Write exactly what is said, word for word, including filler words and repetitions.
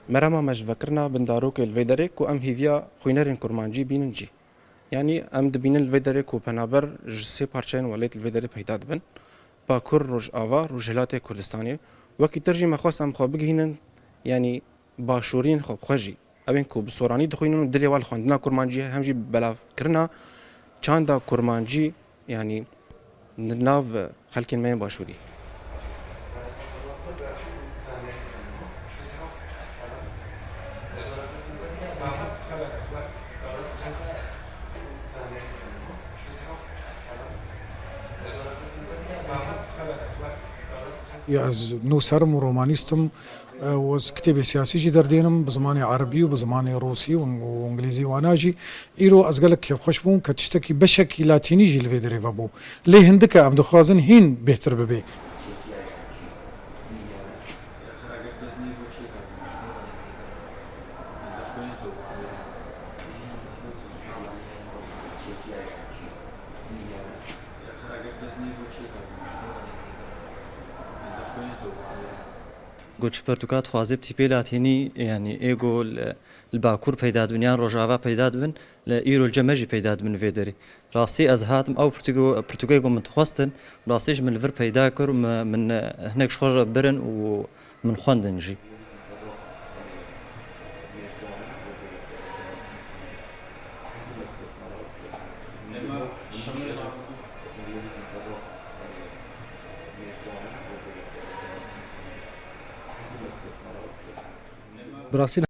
Merema me ji vekirina bindarokê li vê derê ku em hêviya xwînerên kurmancî bînin jî. Yanî em dibînin li vê derê ku penaber ji sê parçeyên welêt li vê derê peyda dibin. Bakur, Rojava, Rojhilatê Kurdistanê. Wekî tir jî me xwest em xwe bigihînin, yanî başûriyên xwe bi xwe jî. Ew ên ku bi soranî dixwînin û dilê wan li xwendina kurmancî ye, hem jî belavkirina çanda kurmancî, yanî di nav xelkên me yên başûrî. Ya ez nûser im û romanîst im, e, û ez kitêbê siyasî jî derdênim, bi zimanê erebî û bi zimanê rûsî û, û îngilîzî wana jî. Îro ez gelek kêfxweş bûm ke tiştekî beşekî latînî jî li vê derê vebû. Lê hindike em dixwazin hîn bêhtir bibe. Goçî pirtûka dixwaze bi tîpê latînî, yanî ê ku li, li Bakur peyda dibin yan Rojava peyda dibin, li îro li cem me jî peyda dibin vê derê. Rastî ez hatim ew pirtûkê, pirtûkê ku min dixwestin, rastî ji min li vir peyda kir û min, min hinek ji xwe re birin û min xwendin jî. Bi rastî